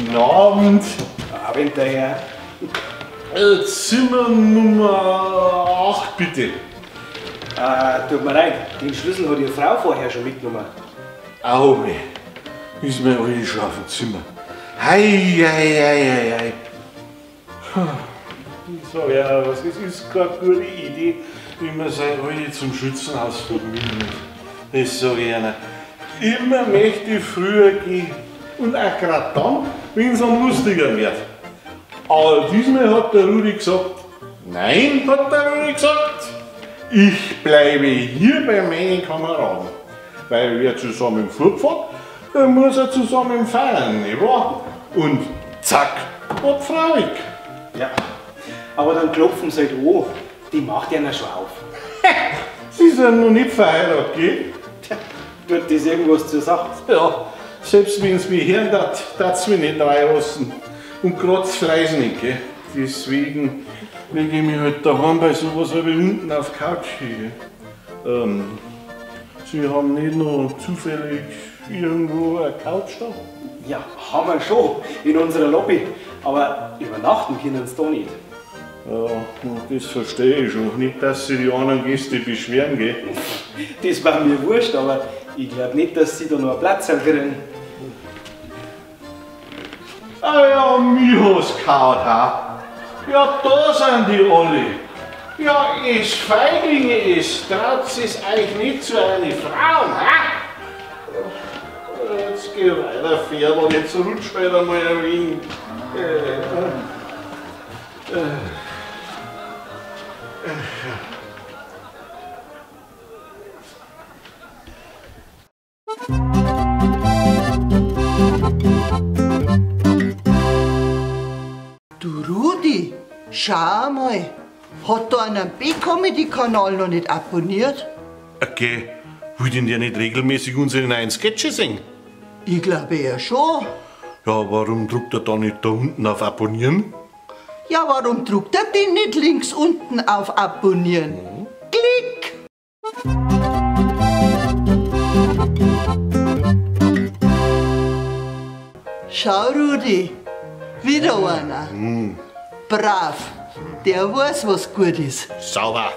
Guten Abend. Abend, der Herr. Zimmer Nummer 8, bitte. Tut mir leid, den Schlüssel hat Ihre Frau vorher schon mitgenommen. Au weh, ist mir alle schon auf dem Zimmer. Hei, hei, hei, hei, hei. Ich sag ja, was, es ist keine gute Idee, wie man seine Alte zum Schützenhaus mitnimmt. Das sag ich einer. Immer möchte ich früher gehen. Und auch grad dann, wenn es am lustiger wird. Aber diesmal hat der Rudi gesagt, nein, hat der Rudi gesagt, ich bleibe hier bei meinen Kameraden. Weil wer zusammen fortfährt, der muss er zusammen feiern, nicht wahr? Und zack, hat Frau weg. Ja, aber dann klopfen sie halt an, die macht ja schon auf. Sie sind noch nicht verheiratet, gell? Tja, tut das irgendwas zur Sache? Ja, selbst wenn sie mich hören, darf sie mich nicht reinlassen. Und grad das Fleisch nicht, gell? Deswegen lege ich mich halt daheim bei sowas halb unten auf die Couch hin. Sie haben nicht noch zufällig irgendwo eine Couch da? Ja, haben wir schon, in unserer Lobby. Aber übernachten können sie da nicht. Ja, das verstehe ich schon. Nicht, dass sich die anderen Gäste beschweren, gell? Das war mir wurscht, aber ich glaub nicht, dass sie da noch einen Platz kriegen. Ah ja, mich hat's gehauen, ha? Ja, da sind die alle. Ja, es Feiglinge ist, traut es euch nicht zu einer Frau, ha? Jetzt geh weiter, Pferdl, jetzt rutsch halt einmal ein wenig. Du Rudi, schau mal, hat da einer B-Comedy-Kanal noch nicht abonniert? Okay, will denn der nicht regelmäßig unsere neuen Sketche sehen? Ich glaube ja schon. Ja, warum druckt er da nicht da unten auf Abonnieren? Ja, warum druckt er denn nicht links unten auf Abonnieren? Mhm. Klick! Schau, Rudi, wieder einer. Mhm. Brav, der weiß, was gut ist. Sauber.